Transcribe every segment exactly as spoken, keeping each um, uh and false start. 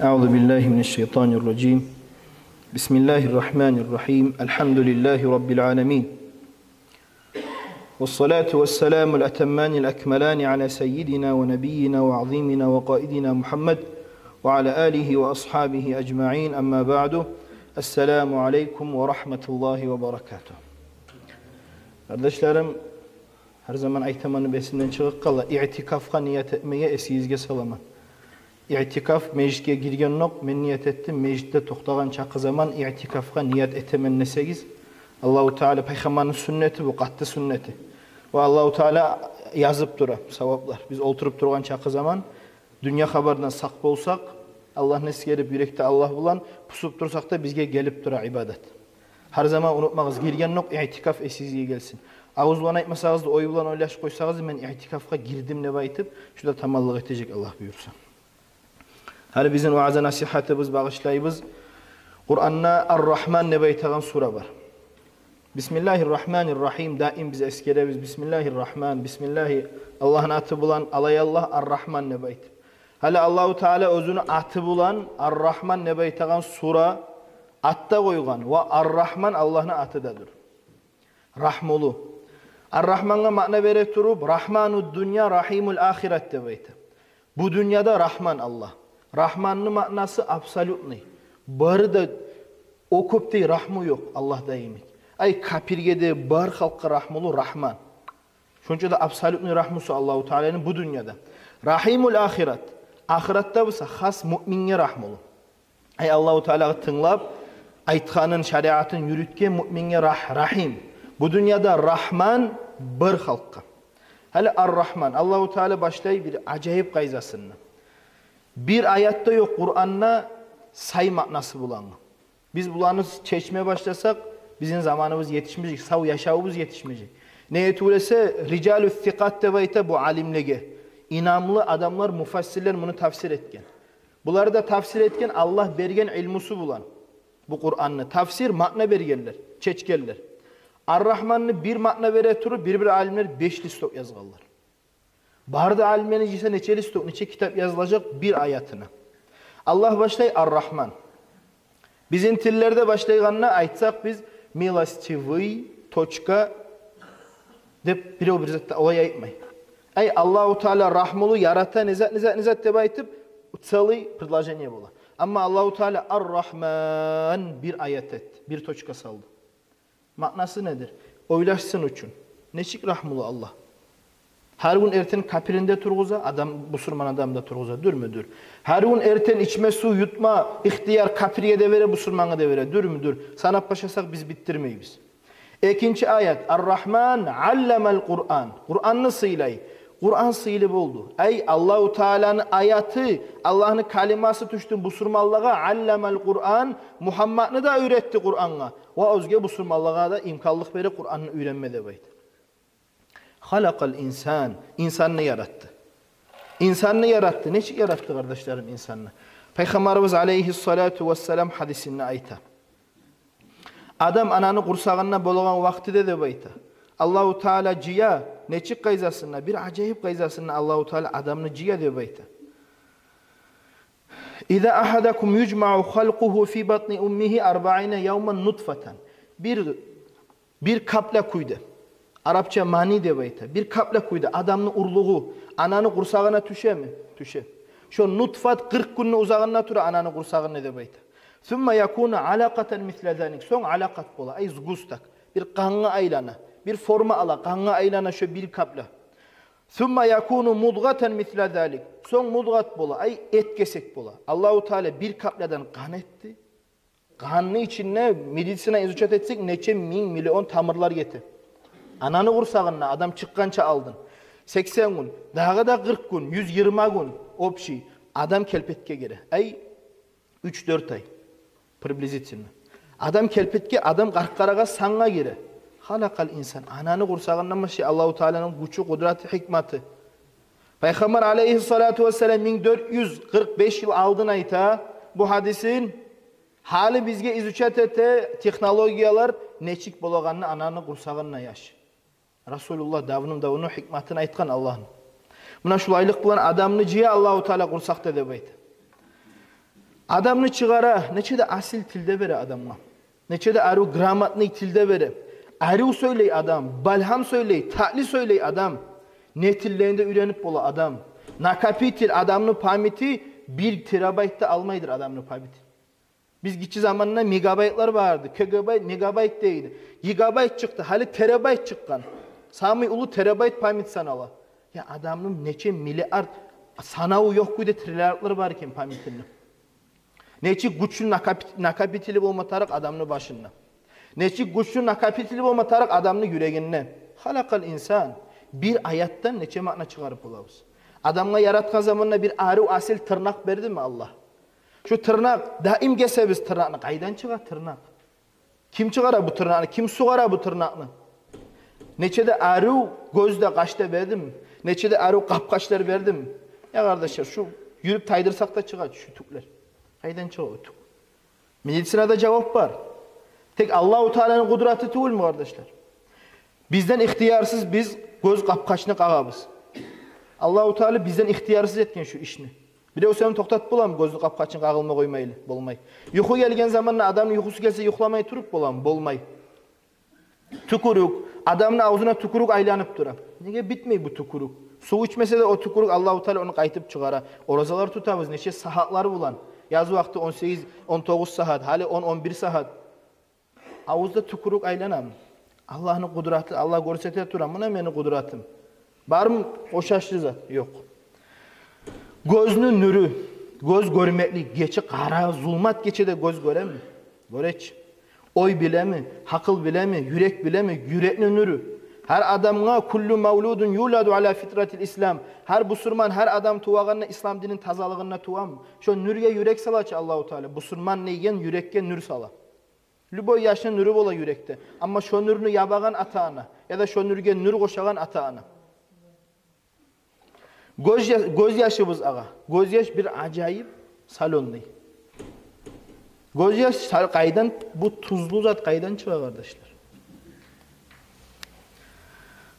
أعوذ بالله من الشيطان الرجيم. بسم الله الرحمن الرحيم. الحمد لله رب العالمين. والصلاة والسلام الأتمان الأكملان على سيدنا ونبينا وعظيمنا وقائدنا محمد وعلى آله وأصحابه أجمعين. أما بعد. السلام عليكم ورحمة الله وبركاته. Къардашларым, гьар заман айтаман, эсимден чыгъып къала, иътикафгъа ният этмеге эсигизге саламан. Иътикаф, межитге гиргенокъ мен ният этдим, межитде токътагъан чакъы заман иътикафгъа ният этемен десегиз, Аллагьу Таала, пайхаммарны сюннети бу, къатты сюннети. Ва Аллагьу Таала язып тура саваплар. Биз олтуруп тургъан чакъы заман, дюнья хабардан сакъ болсакъ, Аллагьны эсгерип, юрекде Аллагь булан пусуп турсакъ да, бизге гелип тура ибадат. Гьар заман унутмагъыз, гиргенокъ иътикаф эсигизге гелсин. Авуз булан айтмасагъыз да, ой булан ойлашып къойсагъыз, мен иътикафгъа гирдим деп айтып, шунда таманлыкъ этежек, Аллагь буюрса. Гьали бизин ваъза-насигьатыбыз, багъышлайбыз. Къуранда Ар-Рагьман деп айтагъан сура бар. Бисмиллагьир-рагьманир-рагьим. Даим биз эсгеребиз: бисмиллагьир-рагьман, бисмиллагьи, Аллагьны аты булан, алай Аллагь, Ар-Рагьман деп айтып. Гьали Аллагьу Таала оьзюню аты булан Ар-Рагьман деп айтагъан сура ат да къойгъан, ва Ар-Рагьман Аллагьны аты да дюр. Рагьмулу. Ар-Рагьмангъа маъна бере туруп, рагьману дунья, рагьимул ахират деп айта. Бу дюньяда рагьман Аллагь. Рагьманны маънасы абсолютный. Бары да, о кёпдей рагьму ёкъ Аллагьда йимик. Ай, капирге де, бар халкъгъа рагьмулу рагьман. Шонча да абсолютный рагьмусу Аллагьу Тааланы бу дюньяда. Рагьимул ахират. Ахиратда буса хас муъминге рагьмулу. Ай, Аллагьу Таалагъа тынглап, айтгъанын, шариатын юрютген муъминге рагь-, рагьим. Бу дюньяда рагьман бир халкъгъа. Гьали Ар-Рагьман, Аллагьу Таала башлай бир ажайып къайдасында. Бир аят да ёкъ Къуранда сай маънасы булангъы. Биз буланы чечме башласакъ, бизин заманыбыз етишмежек, сав яшавубуз етишмежек. Неге тюгюл эсе, рижалу сикъат деп айта бу алимлеге. Инамлы адамлар, муфассирлер муну тафсир этген. Булар да тафсир этген Аллагь берген илмусу булан. Бу Къуранны тафсир, маъна бергенлер, чечгенлер. Ар-Рагьманны бир маъна бере туруп, бир-бир алимлер беш листок язгъанлар. Бары да алимлени жыйса, нече листок, нече китап язылажакъ бир аятына. Аллагь башлай Ар-Рагьман. Бизин тиллерде башлайгъанда айтсакъ биз милостивый, точка деп бирев бир зат да олай айтмай. Ай, Аллагьу Таала рагьмулу, ярата, не зат, не зат, не зат деп айтып, целый предложение бола. Амма Аллагьу Таала Ар-Рагьман бир аят этди, бир точка салды. Маънасы недир? Ойлашсын учун. Нечик рагьмулу Аллагь? Гьар гюн эртен капирин де тургъуза, адам, бусурман адамны да тургъуза, дюрмю? Дюр. Гьар гюн эртен ичме сув, ютма ихтияр капирге де бере, бусурмангъа да бере, дюрмю? Дюр. Санап башласакъ биз битдирмейбиз. Экинчи аят: Ар-Рагьман алламал Къуран. Къуранны сыйлай. Къуран сыйлы болду. Ай, Аллагьу Тааланы аяты, Аллагьны калимасы тюшдю бусурманлагъа, алламал Къуран, Мугьаммадны да уьйретди Къурангъа. Ва оьзге бусурманлагъа да имканлыкъ бере Къуранны уьйренме деп айта. Халакъал инсан, инсанны яратды. Инсанны яратды. Нечик яратды, къардашларым, инсанны? Пайхаммарыбыз алейгьиссалату вассалам гьадисинде айта. Адам ананы къурсагъында болагъан вакътиде деп айта, Аллагьу Таала жыя, нечик къайдасында, бир ажайып къайдасында Аллагьу Таала адамны жыя деп айта. Иза агьадакум южмау халкъугьу фи батни уммигьи арбаина явман нутфатан. Бир, бир капля кюйде. Арапча мани деп айта. Бир капля кюйде адамны урлугъу ананы къурсагъына тюшеми? Тюше. Шо нутфат къыркъ гюнню узагъында тура ананы къурсагъында деп айта. Сумма якуну алакъатан мисла залик. Сонг алакъат бола, ай, сгусток. Бир къангъа айлана. Бир форма ала, къангъа айлана шо бир капля. Сумма якуну мудгъатан мисла залик. Сонг мудгъат бола, ай, эт кесек бола. Аллагьу Таала бир каплядан къан этди. Къанны ичинде, медицина изучать этсек, нече минг миллион тамырлар гете. Ананы къурсагъында адам чыкъгъанча алдын. Сексен гюн, дагъы да къыркъ гюн, юз йигирма гюн, общий, адам келпетге гире. Ай, уьч-дёрт ай, приблизительно. Адам келпетге, адам къаркъарагъа, сангъа гире. Халакъал инсан. Ананы къурсагъындан башлай Аллагьу Тааланы гючю, къудраты, гьикматы. Пайхаммар алейгьиссалату вассалам минг дёрт юз къыркъ беш йыл алдын айта бу гьадисин. Гьали бизге изучать эте технологиялар нечик болагъанны ананы къурсагъында яш. Расулуллагь давным-давно гьикматын айтгъан Аллагьны. Муна шулайлыкъ булан адамны жыя Аллагьу Таала къурсакъда деп айта. Адамны чыгъара, нече де асил тилде бере адамгъа. Нече де арив грамотный тилде бере. Арив сёйлей адам, балгьам сёйлей, татли сёйлей адам. Не тиллени де уьйренип бола адам. Накопитель, адамны памяти бир терабайт да алмайдыр адамны памяти. Биз гиччи заманда мегабайтлар барды. Кегабайт, мегабайт дейди. Гигабайт чыкъды, гьали терабайт чыкъгъан. Самый уллу терабайт память санала. Я адамны нече миллиард, санаву ёкъ кюйде триллиардлар бар экен памятини. Нечик гючлю накопит-, накопители болма тарыкъ адамны башында. Нечик гючлю накопители болма тарыкъ адамны юрегинде. Халакъал инсан. Бир аятдан нече маъна чыгъарып болабыз. Адамгъа яратгъан заманда бир арив асил тырнакъ бердими Аллагь? Шу тырнакъ, даим гесебиз тырнакъны. Къайдан чыгъа тырнакъ? Ким чыгъара бу тырнакъны? Ким сугъара бу тырнакъны? Нече де арив гёз де, къаш да бердим. Нече де арив къапкъачлар бердим. Я къардашлар, шу юрюп тайдырсакъ да чыгъа шу тюклер. Къайдан чыгъа о тюк? Медицинада жавап бар. Тек Аллагьу Тааланы къудраты тюгюлмю, къардашлар? Бизден ихтиярсыз биз гёз къапкъачны къагъабыз. Аллагьу Таала бизден ихтиярсыз этген шу ишни. Бирев сени токътатып боламы, гёзню къапкъачын къагъылма къоймайлы? Болмай. Юху гелген заманда, адамны юхусу гелсе, юхламай туруп боламы? Болмай. Тюкюрюк, адамны авзуна тюкюрюк айланып тура. Неге битмей бу тюкюрюк? Сув ичмесе де, о тюкюрюк, Аллагьу Таала ону къайтып чыгъара. Оразалар тутабыз нече сагьатлар булан. Яз вакъти он сегиз, он тогъуз сагьат, гьали он, он бир сагьат. Авузда тюкюрюк айланамы? Аллагьны къудраты, Аллагь гёрсете тура, муна мени къудратым. Бармы ошашлы зат? Ёкъ. Гёзню нюрю, гёз гёрмеклик, гече къара, зулмат гечеде гёз гёреми? Гёре чи. Ой билеми, гьакъыл билеми, юрек билеми? Юрекни нюрю. Гьар адамгъа, куллу мавлудун юладу ала фитратил ислам. Гьар бусурман, гьар адам тувагъанда ислам динин тазалыгъында тувамы? Шо нюрге юрек сала чы Аллагьу Таала. Бусурман деген юрекге нюр сала. Любой яшны нюрю бола юрекде. Амма шо нюрню ябагъан ата-ана, яда шо нюрге нюр къошагъан ата-ана. Гёз я-, гёз яшыбыз, агъа. Гёз яш бир ажайып, солёный. Гёз яш са-, къайдан, бу тузлу зат къайдан чыгъа, къардашлар?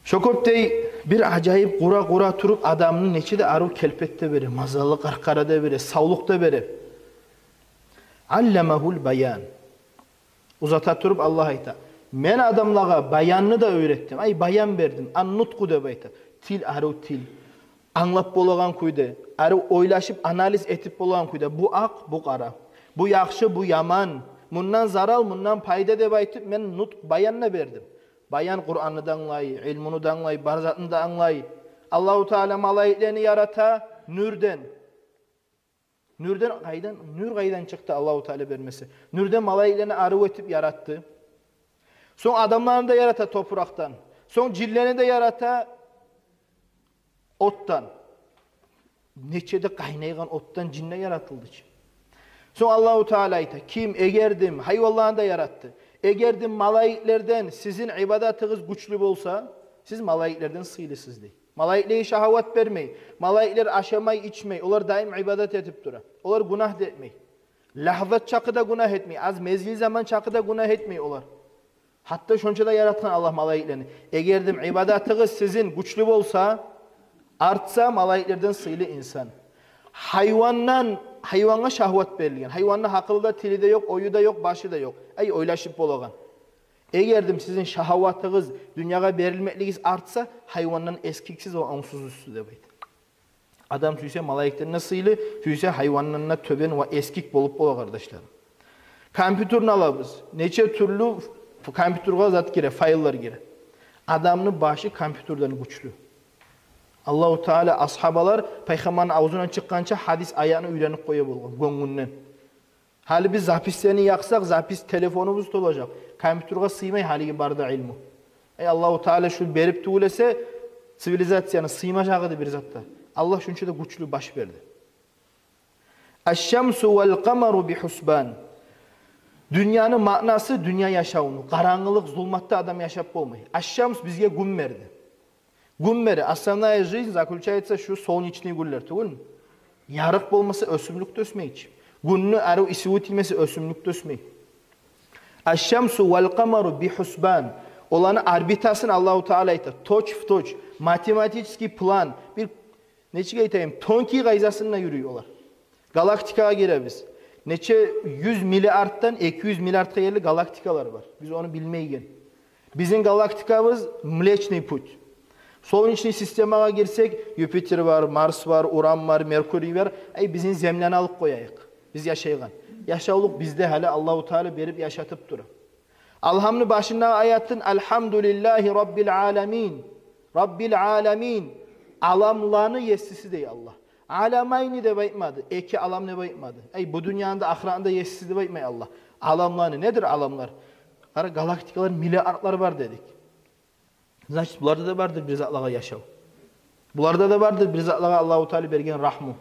Шо кёпдей бир ажайып къура-къура туруп, адамны нече де арив келпет де бере, мазаллы къаркъара да бере, савлукъ да бере. Алламагьул баян. Узата туруп Аллагь айта: «Мен адамлагъа баянны да уьйретдим». Ай, баян бердим. Ан-нуткъу деп айта. Тил, арив тил. Англап болагъан кюйде, арив ойлашып, анализ этип болагъан кюйде. Бу акъ, бу къара. Бу яхшы, бу яман. Мундан зарал, мундан пайда деп айтып, мен нутк, баян да бердим. Баян Къуранны да англай, илмуну да англай, бар затны да англай. Аллагьу Таала малайиклени ярата нюрден. Нюрден къайдан, нюр къайдан чыкъды Аллагьу Таала бермесе? Нюрден малайиклени арив этип яратды. Сонг адамланы да ярата топуракъдан. Сонг жинлени де ярата отдан. Нече де къайнайгъан отдан жин де яратылды чы. Сонг Аллагьу Таала айта: «Ким, эгердим», гьайванланы да яратды. «Эгердим малайиклерден сизин ибадатыгъыз гючлю болса, сиз малайиклерден сыйлысыз», — дей. Малайиклеге шагьават бермей. Малайиклер ашамай, ичмей. Олар даим ибадат этип тура. Олар гюнагь да этмей. Лагьзат чакъы да гюнагь этмей. Аз мезгил заман чакъы да гюнагь этмей олар. Гьатта шонча да яратгъан Аллагь малайиклени. Эгердим ибадатыгъыз сизин гючлю болса, артса, малайиклерден сыйлы инсан. Гьайвандан, гьайвангъа шагьват берилген. Гьайванны гьакъылы да, тили де ёкъ, ою да ёкъ, башы да ёкъ. Ай, ойлашып болагъан. Эгердим сизин шагьаватыгъыз, дюньягъа берилмеклигигиз артса, гьайвандан эсгиксиз ва онгсуз уьстю деп айта. Адам сюйсе малайиклерден де сыйлы, сюйсе гьайвандан да тёбен ва эсгик болуп бола, къардашлар. Компьютерни алабыз. Нече тюрлю ф-, компьютерге зат гире, файллар гире. Адамны башы компьютерден гючлю. Аллагьу Таала, асгьабалар пайхаммарны авзундан чыкъгъанча гьадис, аятны уьйренип къоя болгъан гёнгюнден. Гьали биз записьлени якъсакъ, запись телефонубуз толажакъ. Компьютерге сыймай гьалиги бар да илму. Эй, Аллагьу Таала шу берип тюгюл эсе, цивилизацияны сыймажакъ эди бир зат да. Аллагь шунча да гючлю баш берди. Аш-шамсу вал къамару би хусбан. Дюньяны маънасы, дюнья яшавну. Къарангылыкъ, зулматда адам яшап болмай. Аш-шамс бизге гюн берди. Гюн бере, основная жизнь заключается шу солнечный гюнлер тюгюлмю? Ярыкъ болмаса, оьсюмлюк де оьсмей чи. Гюнню арив исиви тиймесе, оьсюмлюк де оьсмей. Аш-шамсу вал къамару би хусбан. Оланы орбитасын Аллагьу Таала айта, точь в точь, математический план, бир, нечик айтайым, тонкий къайдасында юрюй олар. Галактикагъа гиребиз. Нече юз миллиарддан эки юз миллиардгъа ерли галактикалар бар. Биз ону билмейген. Бизин галактикабыз Млечный путь. Солнечный системагъа гирсек, Юпитер бар, Марс бар, Уран бар, Меркурий бар. Ай, бизин Земляны алып къояйыкъ. Биз яшайгъан. Яшавлукъ бизде гьали Аллагьу Таала берип яшатып тура. Алгьамны башындагъы аятын: «Алгьамдулиллагьи раббил аламин». Раббил аламин. Аламланы есиси дей Аллагь. «Аламайни» деп айтмады, эки алам деп айтмады. Ай, бу дюньяны да, ахыратны да есиси деп айтмай Аллагь. Аламланы, недир аламлар? Къара, галактикалар миллиардлар бар дедик. Значит, буларда да бардыр бир затлагъа яшав. Буларда да бардыр бир затлагъа Аллагьу Таала берген рагьму.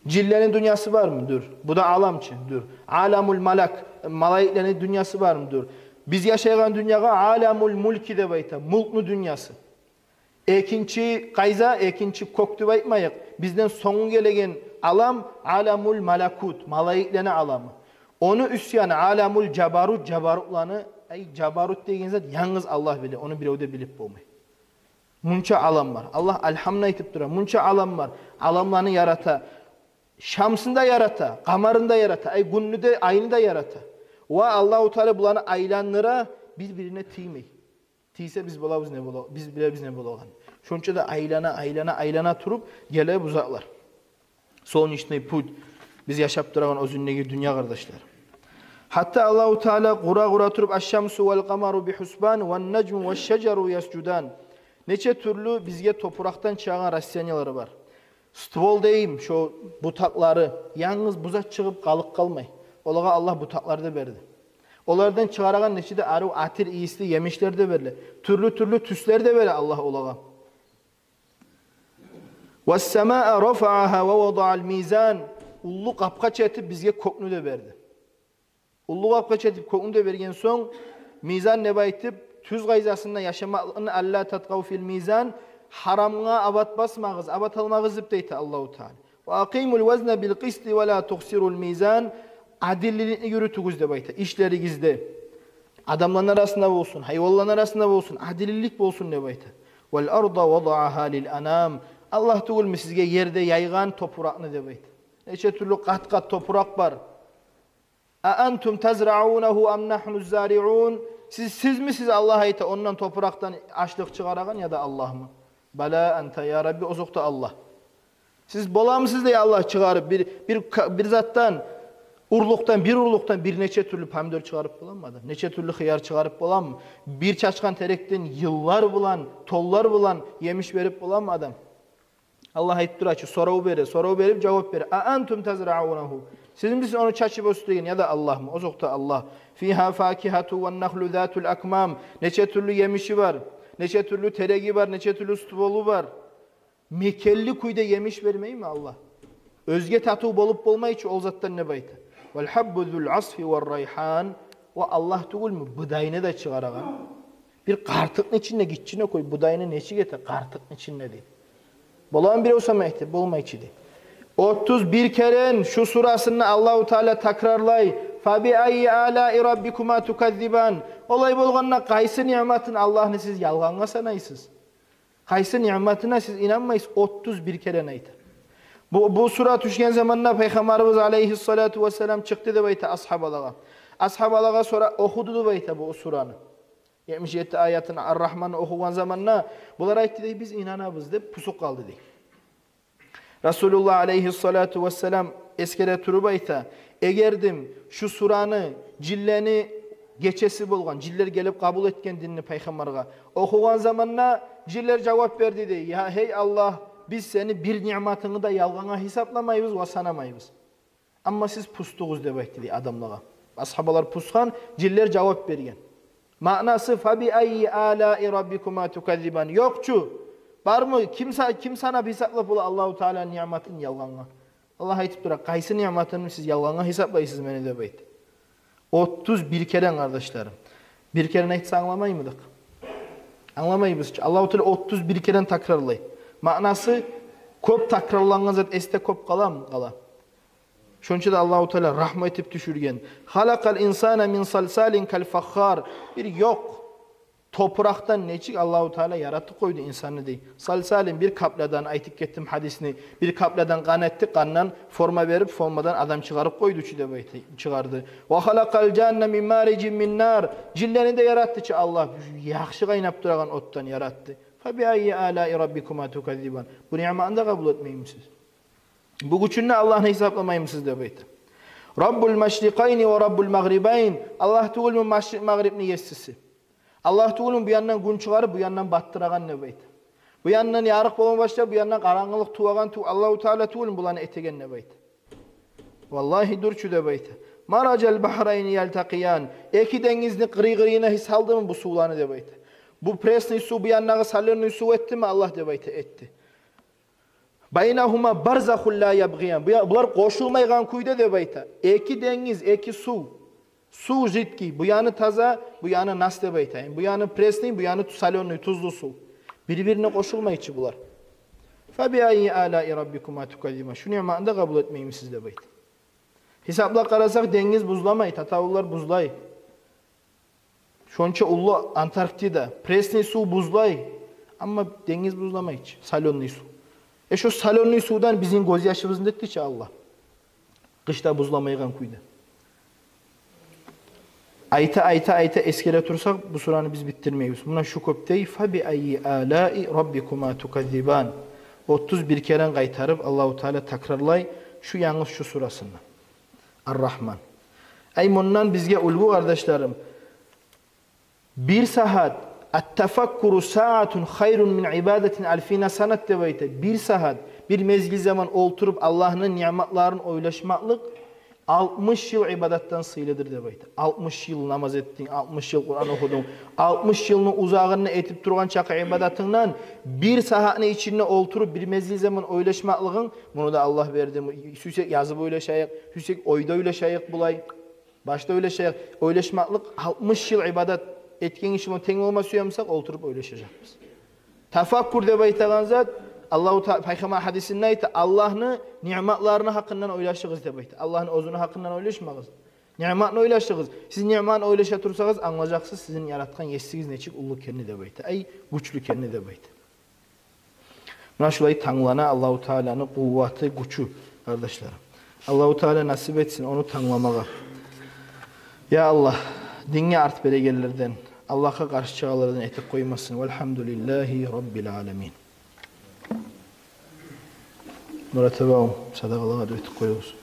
Жинлени дюньясы бармы? Дюр. Бу да алам чы? Дюр. Аламул малак, малайиклени дюньясы бармы? Дюр. Биз яшайгъан дюньягъа аламул мулки деп айта, мулкну дюньясы. Экинчи къайда, экинчи кёк деп айтмайыкъ. Бизден сонгу гелеген алам аламул малакут, малайиклени аламы. Ону уьст яны аламул жабарут, жабарутланы, ай, жабарут деген зат янгыз Аллагь биле, ону бирев де билип болмай. Мунча алам бар. Аллагь алгьамны айтып тура. Мунча алам бар. Аламланы ярата. Шамсын да ярата, къамарын да ярата, ай, гюнню де, айны да ярата. Ва Аллагьу Таала буланы айландыра, бир-бирине тиймей. Тийсе, биз болабыз не бола-, биз билебиз не болагъанын. Шонча да айлана, айлана, айлана туруп геле бу затлар. Солнечный путь, биз яшап турагъан оьзюндеги дюнья, къардашлар. Гьатта Аллагьу Таала къура-къура туруп: «Аш-шамсу вал къамару би гьусбан, ван нажму ваш шажару ясжудан». Нече тюрлю бизге топуракъдан чыгъагъан растениялары бар. Ствол дейим, шо бутакълары, янгыз бу зат чыгъып къалып къалмай. Олагъа Аллагь бутакълар да берди. Олардан чыгъарагъан нече де арив атир ийисли емишлер де берди. Тюрлю-тюрлю тюслер де берди Аллагь олагъа. «Вас-самаа рафаагьа ва вадаал мизан». Уллу къапкъач этип бизге кёкню де берди. Уллу къапкъач этип кёкню де берген сонг, мизан деп айтып, тюз къайдасында яшамакълыкъны, «алла татгъав фил мизан», гьарамгъа абат басмагъыз, абат алмагъыз деп де айта Аллагьу Таала. «Ва акъимул вазна бил къисти ва ла тухсирул мизан». Адилликни юрютюгюз деп айта ишлеригизде. Адамланы арасында болсун, гьайванланы арасында болсун, адиллик болсун деп айта. «Вал арда вадаагьа лил анам». Аллагь тюгюлмю сизге ерде яйгъан топуракъны деп айта. Нече тюрлю къат-къат топуракъ бар. «А антум тазраунагьу ам нагьну ззариун?» Сиз, сизмисиз, Аллагь айта, ондан, топуракъдан ашлыкъ чыгъарагъан, яда Аллагьмы? «Бала анта, я Рабби, озокъда, Аллагь». Сиз боламысыз дей Аллагь чыгъарып, бир, бир ка-, бир затдан, урлукъдан, бир урлукъдан бир нече тюрлю помидор чыгъарып боламы адам? Нече тюрлю хыяр чыгъарып боламы? Бир чачгъан терекден йыллар булан, тонлар булан емиш берип боламы адам? Аллагь айтып тура чы, сорав бере, сорав берип жавап бере. «А антум тазраунагьу?» Сизмисиз ону чачып оьсдюрген, яда Аллагьмы? Озокъда, Аллагь. «Фигьа факигьату ван нахлу затул акмам». Нече тюрлю емиши бар, нече тюрлю тереги бар, нече тюрлю стволу бар. Мекенли кюйде емиш бермейми Аллагь? Оьзге татыв болуп болмай чы ол затдан деп айта. «Вал гьаббу зул асфи вар райгьан». Ва Аллагь тюгюлмю быдайны да чыгъарагъан? Бир къартыкъны ичинде, гиччинекей быдайны нечик эте къартыкъны ичинде дей. Боламы бирев сама эте? Болмай чы дей. Отуз бир керен шу сурасында Аллагьу Таала такрарлай: «Фа би айи алаи раббикума туказзибан?» Олай болгъанда, къайсы ниъматын Аллагьны сиз ялгъангъа санайсыз? Къайсы ниъматына сиз инанмайсыз? Отуз бир керен айта. Бу, бу сура тюшген заманда Пайхаммарыбыз алайгьиссалату вассалам чыкъды деп айта асгьабалагъа. Асгьабалагъа сора охуду деп айта бу сураны. Етмиш етти аятын Ар-Рагьманны охугъан заманда булар айтды дей: «Биз инанабыз», — деп пусуп къалды дей. Расулуллагь алайгьиссалату вассалам эсгере туруп айта: «Эгердим шу сураны жинлени гечеси болгъан, жинлер гелип къабул этген динни Пайхаммаргъа охугъан заманда, жинлер жавап берди дей: „Я, гьей Аллагь, биз сени бир ниъматынгны да ялгъангъа гьисапламайбыз ва санамайбыз. Амма сиз пустугъуз“, — деп айтды дей адамлагъа. Асгьабалар пусгъан, жинлер жавап берген. Маънасы: «Фа би айи алаи раббикума туказзибан». Ёкъ чу. Бармы? Ким са-, ким санап, гьисаплап бола Аллагьу Тааланы ниъматын ялгъангъа? Аллагь айтып тура: «Къайсы ниъматын сиз ялгъангъа гьисаплайсыз мени?» — деп айтды. Отуз бир керен, къардашларым. Бир керен айтса, англамаймыдыкъ? Англамайбыз чы. Аллагьу Таала отуз бир керен такрарлай. Маънасы: кёп такрарлангъан зат эсде кёп къаламы? Къала. Шонча да Аллагьу Таала рагьму этип тюшюрген. «Халакъал инсана мин салсалин кал фаххар». Бир ёкъ, топуракъдан нечик Аллагьу Таала яратып къойду инсанны дей. Салсалин, бир каплядан, айтып гетдим гьадисни, бир каплядан къан этди, къандан форма берип, формадан адам чыгъарып къойду чу деп айта, чыгъарды. Ва халакъал жанна мин марижин мин нар. Жинлени де яратды чы Аллагь, яхшы къайнап турагъан отдан яратды. Фа би айи алаи раббикума туказзибан. Бу ниъматны да къабул этмеймисиз? Бу гючюн де Аллагьны гьисапламаймысыз деп айта. Раббул машрикъайни ва раббул магърибайн. Аллагь тюгюлмю машрикъ-магърибни есиси? Аллагь тюгюлмю бу яндан гюн чыгъарып, бу яндан батдырагъан деп айта? Бу яндан ярыкъ болма башлап, бу яндан къарангылыкъ тувагъан тю-, Аллагьу Таала тюгюлмю буланы этеген деп айта? Валлагьи, дюр чю деп айта. Маражал бахрайни ялтакъиян. Эки денгизни къырый-къырыйына гьис салдымы бу сувланы деп айта? Бу пресный сув, бу яндагъы солёный сув этдими Аллагь деп айта? Этди. Байнагьума барзахун ла ябгъиян. Бу я-, булар къошулмайгъан кюйде деп айта. Эки денгиз, эки сув. Сув жидкий, бу яны таза, бу яны нас деп айтайын. Бу яны пресный, бу яны солёный, тузлу сув. Бир-бирине къошулмай чы булар. Фа би айи алаи раббикума туказзибан. Шу ниъматны да къабул этмеймисиз деп айта. Гьисаплап къарасакъ, денгиз бузламай, татавуллар бузлай. Шонча уллу Антарктида, пресный сув бузлай, амма денгиз бузламай чы, солёный сув. Э, шо солёный сувдан бизин гёзьяшыбызны этди чи Аллагь. Къышда бузламайгъан кюйде. Айта, айта, айта эсгере турсакъ, бу сураны биз битдирмейбиз. Муна шу кёпдей, фа би айи алаи раббикума туказзибан. Отуз бир керен къайтарып Аллагьу Таала такрарлай шу янгыз шу сурасында. Ар-Рагьман. Ай, мундан бизге уьлгю, къардашларым. Бир сагьат, ат-тафаккуру саатун хайрун мин ибадатин алфина санат деп айта. Бир сагьат, бир мезгил заман олтуруп Аллагьны ниъматларын ойлашмакълыкъ алтмыш йыл ибадатдан сыйлыдыр деп айта. Алтмыш йыл намаз этдинг, алтмыш йыл Къуран охудунг, алтмыш йылны узагъында этип тургъан чакъы ибадатынгдан бир сагьатны ичинде олтуруп бир мезгил заман ойлашмакълыгъынг, муну да Аллагь берди. Сюйсек язып ойлашайыкъ, сюйсек ойда ойлашайыкъ булай. Башда ойлашайыкъ. Ойлашмакълыкъ алтмыш йыл ибадат этген гиши булан тенг болма сюе бусакъ, олтуруп ойлашажакъбыз. Тафаккур деп айтагъан зат, Аллагьу Та-, Пайхаммар гьадисинде айта, Аллагьны ниъматларыны гьакъындан ойлашыгъыз деп айта. Аллагьны оьзюню гьакъындан ойлашмагъыз. Ниъматны ойлашыгъыз. Сиз ниъматны ойлаша турсагъыз, англажакъсыз сизин яратгъан Есигиз нечик уллу экенни деп айта. Ай, гючлю экенни деп айта. Муна шулай танглана Аллагьу Тааланы къуваты, гючю, къардашларым. Аллагьу Таала насип этсин ону тангламагъа. Я Аллагь, динге арт берегенлерден, Аллагьгъа къаршы чыгъалардан этип къоймасын. Валгьамдулиллагьи раббил аламин. Мурат абавум, садагъалагъа дуа этип къоюгъуз.